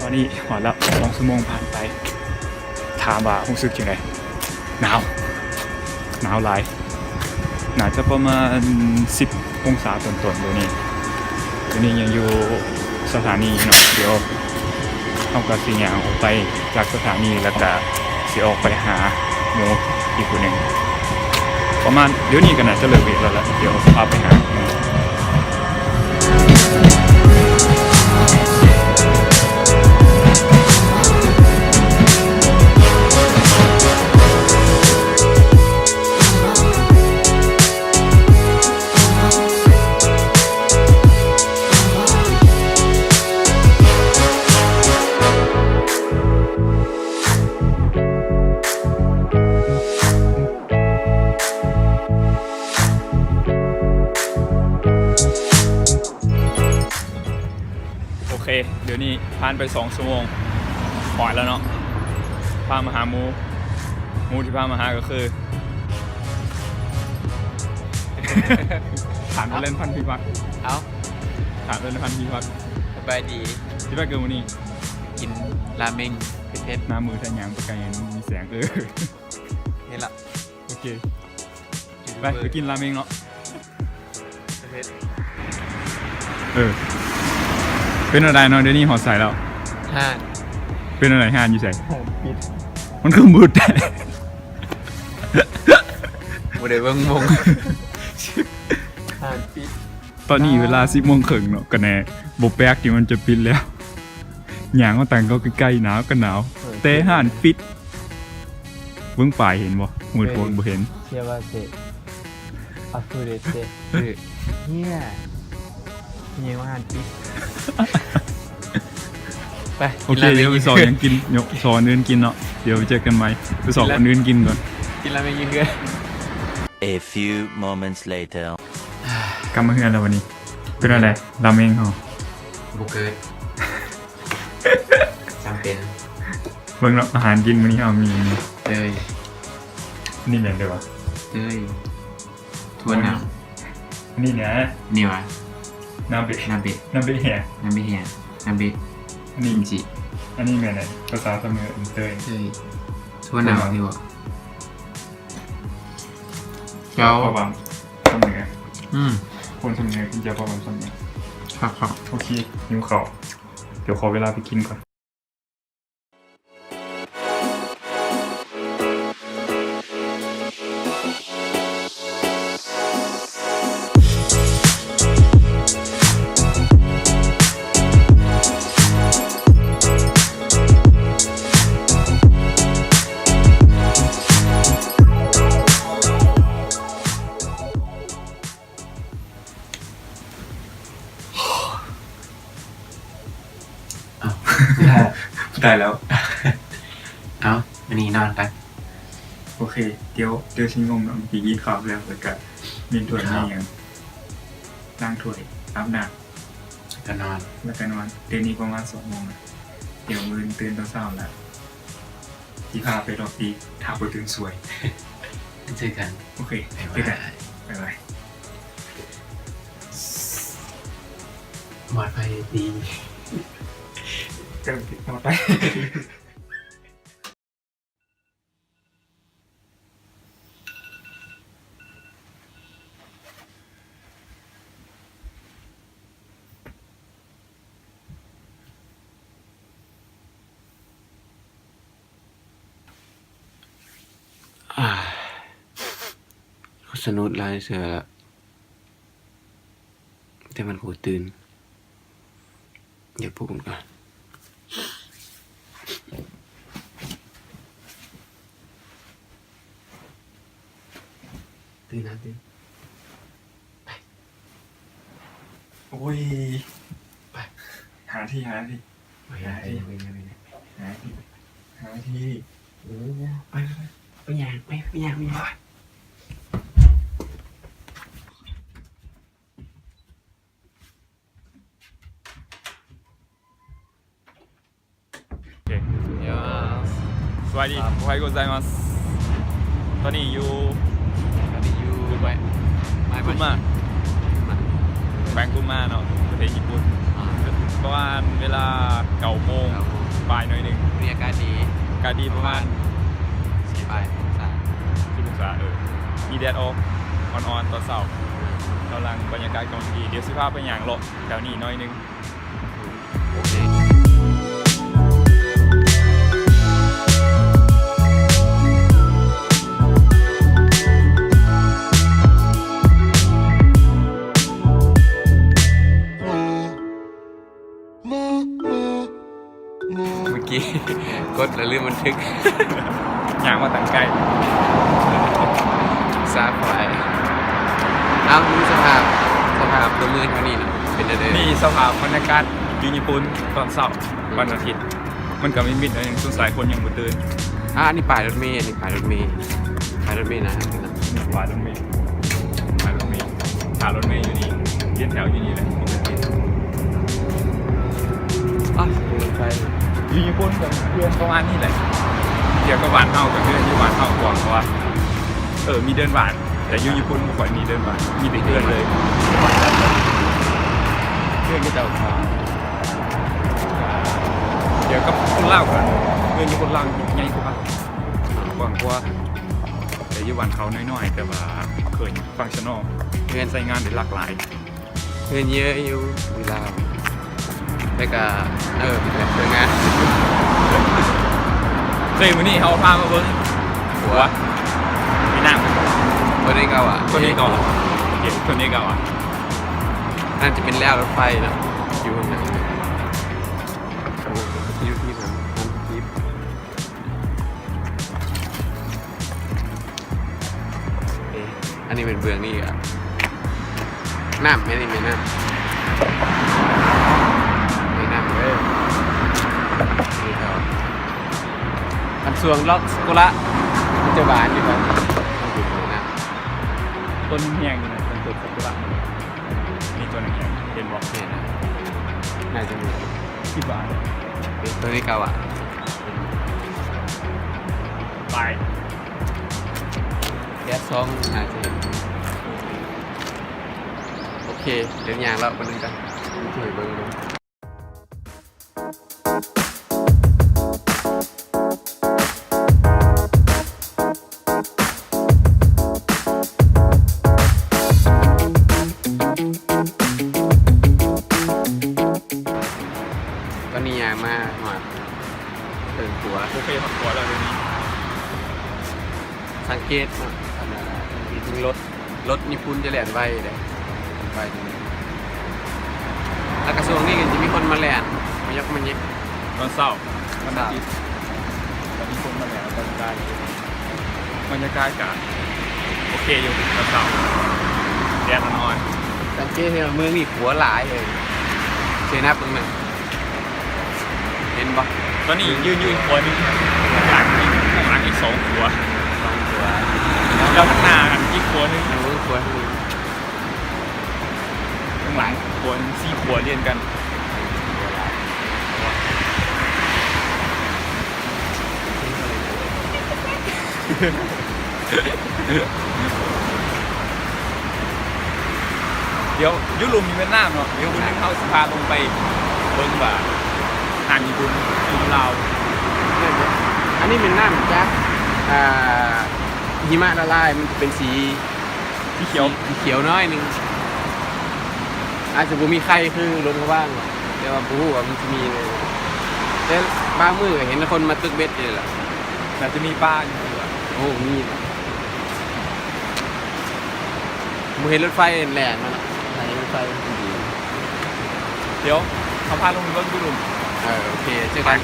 ຕອນນີ້ຮອດແລ້ວ ສອງຊົ່ວໂມງຜ່ານໄປ. ຖາມວ່າຮູ້ສຶກຈັ່ງໃດ? ໜາວ ໜາວຫຼາຍ. ໜ້າຈະປະມານສິບອົງສາຕົ້ນໆ ດຽວນີ້. ດຽວນີ້ຍັງຢູ່ສະຖານີເນາະ. ດຽວເຮົາກໍຊິຍ່າງອອກໄປຈາກສະຖານີ ແລ້ວກໍຊິອອກໄປຫາໝູ່ອີກຜູ້ໜຶ່ງ. ປະມານດຽວນີ້ກໍໜ້າຈະເລີກວຽກແລ້ວລະ. ດຽວພາໄປຫາ. ໂອເຄ ດຽວນີ້ຜ່ານໄປສອງຊົ່ວໂມງ ຮອດແລ້ວເນາະ. ພາມາຫາໝູ່ ໝູ່ທີ່ພາມາຫາກໍຄື ທ່ານ ເລີນພັນ ພິພັກ. ເອົ້າ ທ່ານ ເລີນພັນ ພິພັກ ສະບາຍດີ. ທີ່ໄປເກີດມື້ນີ້ ກິນລາເມັງເຜັດໆ. ໜ້າມື ຖ້າຍ່າງໄປໄກມີແສງ. ເອີ ເຫັນລະ. ໂອເຄ ໄປ ໄປກິນລາເມັງເນາະ. ເອີ ເປັນແນວໃດເນາະ ດຽວນີ້ຮອດໃສແລ້ວ? ຮ້ານ ເປັນແນວໃດ? ຮ້ານຢູ່ໃສ? ຮ້ານປິດ. ມັນຄືມືດແທ້? ບໍ່ໄດ້ເບິ່ງໂມງ. ຮ້ານປິດ. ຕອນນີ້ເວລາສິບໂມງເຄິ່ງເນາະ ກະແນ່ ບໍ່ແປກທີ່ມັນຈະປິດແລ້ວ. ຍ່າງມາຕັ້ງເຂົ້າໃກ້ໆ ໜາວກໍໜາວ ເອີ ແຕ່ຮ້ານປິດ. ເບິ່ງປ້າຍເຫັນບໍ່? ມືດໂພດ ເອີ ບໍ່ເຫັນ. ເຊວາເຊ ອາຟູເດເຊ ເອີ ເຮີຍ ມີຫຍັງວ່າຫັ້ນຕິ. ໄປ ໂອເຄ ກິນລາເມັງ ດຽວໄປຊອກຫຍັງກິນ ຊອກອັນອື່ນກິນເນາະ. ດຽວໄປເຈີກັນໃໝ່ ໄປຊອກອັນອື່ນກິນກ່ອນ. ກິນລາເມັງຢູ່ເຮືອນ. A few moments later. ກັບມາເຮືອນແລ້ວບັດນີ້ ເປັນແນວໃດລາເມັງເຮົາ? ບໍ່ເກີດ ຈຳເປັນ. ເບິ່ງເນາະ ອາຫານກິນມື້ນີ້ເຮົາມີ ເອີຍ ນີ້ແມ່ນເດີວະ? ເອີຍ ຖົ່ວເໜົ່າ. ອັນນີ້ນະ ນີ້ຫວາ? ນາເບະ ນາເບະ ນາເບະແຫ້ງ ນາເບະແຫ້ງ ນາເບະ. ອັນນີ້ ກິມຈິ. ອັນນີ້ແມ່ນຫຍັງ? ພາສາສຳເໜືອເອີ້ນເຕີຍ. ເຕີຍ ຖົ່ວເໜົ່າ ຖົ່ວເໜົ່າ ນີ້ຫວາ? ເຈົ້າ ເຈົ້າ ສຳເໜືອ. ອືມ ຄົນສຳເໜືອກິນເຈົ້າປາຫວານສຳເໜືອ. ຄັກໆ. ໂອເຄ ຫິວເຂົ້າ ດຽວຂໍເວລາໄປກິນກ່ອນ. ອ້າວ ຕາຍແລ້ວ. ເອົ້າ ມື້ນີ້ນອນໄປ. ໂອເຄ ດຽວ ດຽວຊິງ່ວງເນາະ. ກິນເຂົ້າແລ້ວ ແລ້ວກະມ້ຽນຖ້ວຍ ກິນເຂົ້າ ມ້ຽນຫຍັງ ລ້າງຖ້ວຍ ອາບນ້ຳ ແລ້ວກະນອນ ແລ້ວກະນອນ. ຕື່ນນີ້ປະມານສອງໂມງລະ. ດຽວມື້ອື່ນຕື່ນຕອນເຊົ້າລະ ຊິພາໄປລອກຕີ ຖ້າບໍ່ຕື່ນສວຍ. ເຈີກັນ. ໂອເຄ ບາຍບາຍ ເຈີກັນ. ບາຍບາຍ. ໝອດໄຟດີ. ເອີ ໝອດໄຟ. ອ່າ ສະໜຸດຫຼາຍເທື່ອລະ ແຕ່ມັນບໍ່ຕື່ນ. ດຽວປຸກມັນກ່ອນ. ຕື່ນນະ ຕື່ນ. ໄປ. ໂອ້ຍ ໄປ. ຫ້ານາທີ ຫ້ານາທີ ໄປ ຫ້ານາທີ ໄປ ໄປ ໄປ ຫ້ານາທີ ຫ້ານາທີ. ໂອ້ ໄປ ໄປ ໄປ ໄປຍ່າງ ໄປ ໄປຍ່າງ ໄປຍ່າງ. ໂອເຄ ສະບາຍດີ ໂອໄຮໂກະໄຊມັດ. ຕອນນີ້ຢູ່ ຕອນນີ້ຢູ່ ກຸນມາ ກຸນມາ ແຂວງກຸນມາເນາະ ປະເທດຍີ່ປຸ່ນ. ອ່າ ປະມານເວລາເກົ້າໂມງ ເກົ້າໂມງ ປາຍໜ້ອຍໜຶ່ງ. ມື້ນີ້ອາກາດດີ ອາກາດດີ ປະມານ ປະມານ ສິບປາຍອົງສາ ສິບອົງສາ ເອີ ມີແດດອອກອ່ອນໆຕອນເຊົ້າ ກຳລັງ ບັນຍາກາດກຳລັງດີ. ດຽວຊິພາໄປຍ່າງເລາະແຖວນີ້ໜ້ອຍໜຶ່ງ. ໂອເຄ ເມື່ອກີ້ກົດແລ້ວລືມບັນທຶກ ຍ່າງມາຕັ້ງໃກ້ ຊາຄວາຍ. ເອົ້າ ມີສະພາບ ສະພາບຕົວເມືອງແຖວນີ້ເນາະ ເປັນແນວໃດ? ນີ້ສະພາບບັນຍາກາດຢູ່ຍີ່ປຸ່ນຕອນເຊົ້າ ວັນອາທິດ ມັນກໍມິດໆໜ້ອຍໜຶ່ງ ສົງໄສຄົນຍັງບໍ່ຕື່ນ. ອ່າ ອັນນີ້ປ້າຍລົດເມ ອັນນີ້ປ້າຍລົດເມ ປ້າຍລົດເມນະ ປ້າຍລົດເມ ປ້າຍລົດເມ ຖ້າລົດເມຢູ່ນີ້ ລຽນແຖວຢູ່ນີ້ແຫຼະ ປົກກະຕິ. ອ່າ ລົດໄຟ ຢູ່ຍີ່ປຸ່ນກໍເຮືອນປະມານນີ້ແຫຼະ ທຽບກັບບ້ານເຮົາ ກໍເຮືອນຢູ່ບ້ານເຮົາກວ້າງກວ່າ ເອີ ມີເດີ່ນບ້ານ ແຕ່ຢູ່ຍີ່ປຸ່ນບໍ່ຄ່ອຍມີເດີ່ນບ້ານ ມີແຕ່ເຮືອນເລີຍ ເຮືອນເຂົາເຈົ້າ. ທຽບກັບຄົນລາວກໍ ເຮືອນຢູ່ຄົນລາວໃຫຍ່ກວ່າ ກວ້າງກວ່າ ແຕ່ຢູ່ບ້ານເຂົານ້ອຍໆ ແຕ່ວ່າເຄີຍຟັງຊະນໍ ເຮືອນໃຊ້ງານໄດ້ຫຼາກຫຼາຍ. ເຮືອນເຍອະຢູ່ ຢູ່ລາວ ແລ້ວກໍ ເອີ ເປັນແບບເດີນງານ. ເຄີຍ ມື້ນີ້ເຮົາພາມາເບິ່ງຂົວ ມີນ້ຳ ຕົວນີ້ກໍວ່າ ຕົວນີ້ກໍວ່າ ໂອເຄ ຕົວນີ້ກໍວ່າ ໜ້າຈະເປັນແລວລົດໄຟເນາະ ຢູ່ຂ້າງໃນ ຢູ່ທີ່ນັ້ນ ທີ່ ເອ ອັນນີ້ເປັນເບື້ອງນີ້ກະ ນ້ຳ ອັນນີ້ແມ່ນນ້ຳ ແມ່ນນ້ຳເດີ ນີ້ເຂົາ ຄັນຊ່ວງດອກຊາກຸລະ ມັນຈະຫວານຢູ່ ມັນເປັນແມ່ນນ້ຳ. ຕົ້ນແຫ້ງໆນີ້ນະ ຕົ້ນຊາກຸລະ ມີຕົ້ນແຫ້ງ ເຫັນບໍ່? ເຫັນນະ ໜ້າຈະມີ ຄິດວ່າ ເປັນຕົ້ນນີ້ກະວ່າ ໄປ ແດດສ່ອງໜ້າຈະເຫັນ. ໂອເຄ ດຽວຍ່າງເລາະບາດໜຶ່ງກ່ອນ ເບິ່ງເບິ່ງ. ຕອນນີ້ຍ່າງມາຮອດເທິງຂົວ ໂອເຄ ຮອດຂົວແລ້ວ ດຽວນີ້ສັງເກດເນາະ ອັນ ອັນ ມີລົດ ລົດຍີ່ປຸ່ນຈະແລ່ນໄວເດ້ ໄວ ແລ້ວກະຊ່ວງນີ້ກໍຈະມີຄົນມາແລ່ນ ມາຢອກມາແຍກ ຕອນເຊົ້າ ວັນອາທິດ ຈະມີຄົນມາແລ່ນອອກກຳລັງກາຍ ບັນຍາກາດກະໂອເຄຢູ່ ຕອນເຊົ້າ ແດດອ່ອນໆ. ສັງເກດເຫັນວ່າເມືອງນີ້ຂົວຫຼາຍເລີຍ ເຊຍນັບເບິ່ງນະ ເຫັນບໍ່? ຕອນນີ້ຢືນຢູ່ອີກຂົວໜຶ່ງ ຂ້າງຫຼັງອີກ ຂ້າງຫຼັງອີກສອງຂົວ ສອງຂົວ ແລ້ວຂ້າງໜ້າຫັ້ນອີກຂົວໜຶ່ງ ເອີ ຂົວໜຶ່ງ ຂ້າງຫຼັງຂົວໜຶ່ງ ສີ່ຂົວລຽນກັນ. ດຽວຢູ່ລຸ່ມນີ້ແມ່ນນ້ຳເນາະ ດຽວມື້ໜຶ່ງເຮົາຊິພາລົງໄປເບິ່ງວ່ານ້ຳຍີ່ປຸ່ນ ຢູ່ລາວ. ອັນນີ້ແມ່ນນ້ຳຈາກ ອ່າ ຫິມະລະລາຍ ມັນຈະເປັນສີ ສີຂຽວ ສີຂຽວໜ້ອຍໜຶ່ງ ອາດຈະບໍ່ມີໄຂ່ຄືລົງພະບາງ ແຕ່ວ່າບໍ່ຮູ້ວ່າມັນຊິມີ ແຕ່ບາງມື້ກໍເຫັນຄົນມາຕຶກເບັດຢູ່ນີ້ລະ ໜ້າຈະມີປາຢູ່ ໂອ້ ມີ ບໍ່ເຫັນລົດໄຟແລ່ນມາເນາະ ຖ້າເຫັນລົດໄຟດີ ດຽວເຮົາພາລົງໄປເບິ່ງຢູ່ລຸ່ມ. ເອີ ໂອເຄ ເຈີກັນ.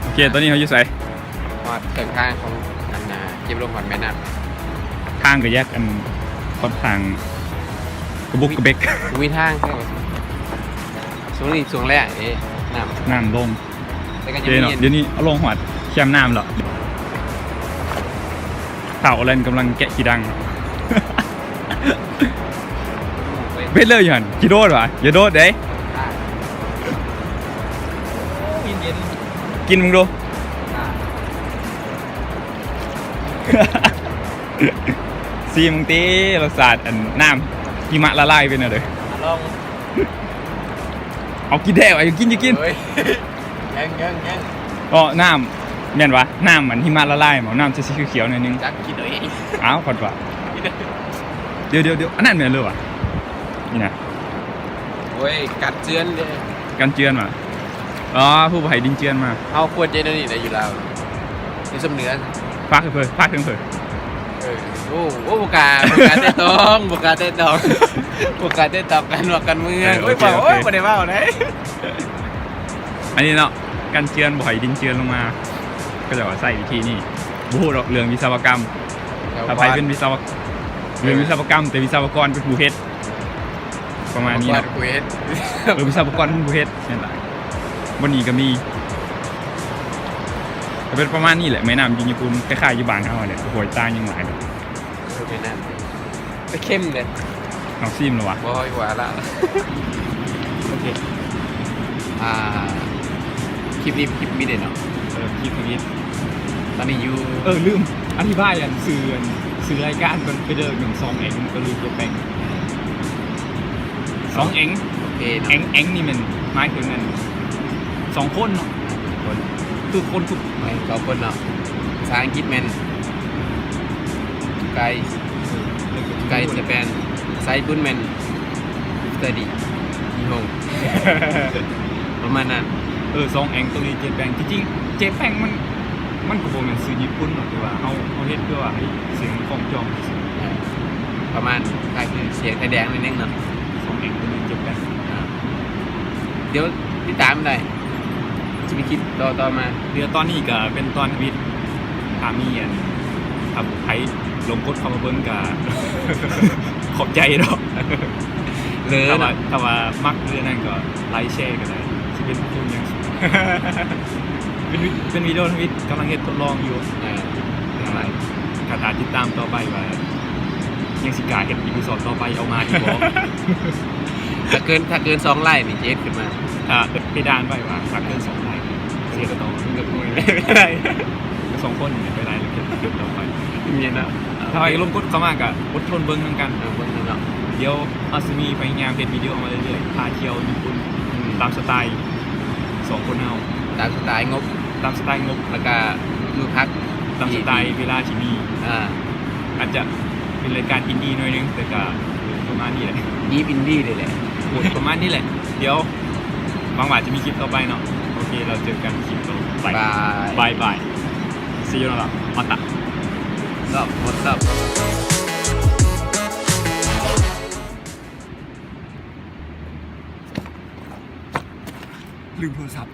ໂອເຄ ຕອນນີ້ເຮົາຢູ່ໃສ? ຮອດເຄິ່ງທາງຂອງອັນນ່າ ເກັບລົມຮອດແມ່ນ້ຳ. ທາງກໍຍາກ ອັນ ຂ້ອນຂ້າງກະບຸກກະເບັກ ບໍ່ມີທາງ. ໂຊ ຊ່ວງນີ້ຊ່ວງແລ້ງເດ້ ນ້ຳ ນ້ຳລົງ ແຕ່ກໍຍັງມີເນາະ ດຽວນີ້ເອົາລົງຮອດແຄມນ້ຳແລ້ວ. ທ້າວອໍແລນກຳລັງແກະຂີ້ດັງ. ເຮັດເລີຍຢູ່ຫັ້ນ ຂີ້ໂດດຫວາ ຢ່າໂດດເດ້. ກິນເບິ່ງດູ ຊີມເບິ່ງຕິ ລົດຊາດອັນນ້ຳຫິມະລະລາຍເປັນແນວໃດ? ລອງ ເອົາກິນແທ້ຫວາ ຢ່າກິນ ຢ່າກິນ. ໂອ້ຍ ຍັງ ຍັງ ຍັງ. ເອາະ ນ້ຳ ແມ່ນຫວາ ນ້ຳມັນຫິມະລະລາຍ ນ້ຳຈະສີຂຽວໆໜ້ອຍໜຶ່ງ. ຈັກກິນເອົາເອງ. ອ້າວ ຂອດວ່າ ດຽວໆໆ ອັນນັ້ນແມ່ນເລີຍຫວາ ນີ້ນະ. ໂອ້ຍ ກັນເຈື່ອນເດ້ ກັນເຈື່ອນຫວາ. ອໍ ຜູ້ບໍ່ໃຫ້ດິນເຈື່ອນມາ. ເຮົາຄວນຈະແນວນີ້ແຫຼະຢູ່ລາວ ຢູ່ຊຳເໜືອ. ຝາກເພິ່ນ ຝາກເຖິງເພິ່ນ. ເອີ ໂອ້ ໂອ້ ບໍ່ກ້າ ບໍ່ກ້າແຕະຕ້ອງ ບໍ່ກ້າແຕະຕ້ອງ ບໍ່ກ້າແຕະຕ້ອງການເມືອງ ການເມືອງ. ເອີ ໂອ້ຍ ໂອເຄ ບໍ່ ໂອເຄ ໂອ້ຍ ບໍ່ໄດ້ເວົ້າໃດ. ອັນນີ້ເນາະ ກັນເຈື່ອນ ບໍ່ໃຫ້ດິນເຈື່ອນລົງມາ ເຂົາເຈົ້າກໍໃຊ້ວິທີນີ້. ບໍ່ຮູ້ດອກເລື່ອງວິສະວະກຳ ຖ້າໃຜເປັນວິສະວະ ເລື່ອງວິສະວະກຳ ແຕ່ວິສະວະກອນເປັນຜູ້ເຮັດ ປະມານນີ້ເນາະ. ເອີ ວິສະວະກອນເປັນຜູ້ເຮັດ ແມ່ນລະ. ບ່ອນນີ້ກໍມີ ກໍເປັນປະມານນີ້ແຫຼະ ແມ່ນ້ຳຢູ່ຍີ່ປຸ່ນ ຄ້າຍໆຢູ່ບ້ານເຮົາແຫຼະ ຫ້ວຍຕ່າງຍັງຫຼາຍເນາະ. ເອີ ແມ່ນ້ຳ ແຕ່ເຄັມເດ້. ເອົາ ຊີມແລ້ວຫວາ? ບໍ່ ຢູ່ວ່າລະ. ໂອເຄ ອ່າ ຄລິບນີ້ ຄລິບມິດເດ້ເນາະ. ເອີ ຄລິບທຳອິດ. ຕອນນີ້ຢູ່ ເອີ ລືມອະທິບາຍອັນຊື່ ອັນຊື່ລາຍການກ່ອນ ຄືເດີ ສອງແອງ ກໍລືມຕົວແປງ ສອງແອງ. ໂອເຄເນາະ ແອງ ແອງນີ້ແມ່ນໝາຍເຖິງອັນ ສອງຄົນເນາະ ຄົນ ຄືຄົນ ຄື ແມ່ນ ສອງຄົນເນາະ. ພາສາອັງກິດແມ່ນ ໄກ ໄກ ຈະແປນ ໄຊບຸນແມ່ນ ສະຕະດີ ນິຮົງ ປະມານນັ້ນ. ເອີ ສອງແອງໂຕນີ້ ເຈແປງ ທີ່ຈິງ ເຈແປງມັນ ມັນກໍບໍ່ແມ່ນຊື່ຍີ່ປຸ່ນເນາະ ແຕ່ວ່າເຮົາ ເຮົາເຮັດເພື່ອວ່າໃຫ້ສຽງມັນກ້ອງຈອງຊື່ໆ ປະມານຄ້າຍຄືສຽງໄທແດງໜ້ອຍໜຶ່ງເນາະ. ສອງແອງໂຕນີ້ ເຈແປງ ອ່າ ດຽວຕິດຕາມໄດ້ ຊິມີຄລິບຕໍ່ ຕໍ່ມາ. ດຽວຕອນນີ້ກໍເປັນຕອນທຳອິດ ຖ້າມີອັນ ຖ້າໃຜຫຼົງກົດເຂົ້າມາເບິ່ງກໍຂອບໃຈເນາະ. ເລີຍ ຖ້າວ່າ ເນາະ ຖ້າວ່າມັກເລື່ອງນັ້ນກໍໄລແຊກໍໄດ້ ຊິເປັນພະຄຸນຢ່າງສູງ. ເປັນວິ ເປັນວິດີໂອທຳອິດ ກຳລັງເຮັດທົດລອງຢູ່. ເອີ ກໍຖ້າຕິດຕາມຕໍ່ໄປວ່າຍັງຊິກ້າເຮັດອີພີສອງຕໍ່ໄປອອກມາອີກບໍ່? ຖ້າເກີນ ຖ້າເກີນສອງໄລນີ້ຈະເຮັດຂຶ້ນມາ. ຖ້າເອີ ເພດານໄວ້ວ່າຖ້າເກີນສອງໄລນີ້ຊິເຮັດຕໍ່. ມັນກໍບໍ່ໄດ້ ກໍສອງຄົນນີ້ໄປໄລເຮັດ ເຮັດຕໍ່ໄປ. ແມ່ນລະ ຖ້າໃຜລົງກົດເຂົ້າມາກໍອົດທົນເບິ່ງນຳກັນ. ເອີ ເບິ່ງນຳເນາະ. ດຽວເຮົາຊິມີພະຍາຍາມເຮັດວິດີໂອອອກມາເລື້ອຍໆ ພາທ່ຽວຍີ່ປຸ່ນ ອືມ ຕາມສະໄຕສອງຄົນເຮົາ ຕາມສະໄຕງົບ ຕາມສະໄຕງົບ ແລ້ວກະຢູ່ພັກ ຕາມສະໄຕເວລາທີ່ມີ. ອ່າ ອາດຈະເປັນລາຍການອິນດີ້ໜ້ອຍໜຶ່ງ ແຕ່ກະປະມານນີ້ແຫຼະ ດີບອິນດີ້ເລີຍແຫຼະ. ໂອ້ຍ ປະມານນີ້ແຫຼະ. ດຽວຫວັງວ່າຈະມີຄລິບຕໍ່ໄປເນາະ. ໂອເຄ ແລ້ວເຈີກັນຄລິບຕໍ່ໄປ. ບາຍບາຍ. See you ເນາະ ມາຕະ What's up? What's up? ລືມໂທລະສັບ.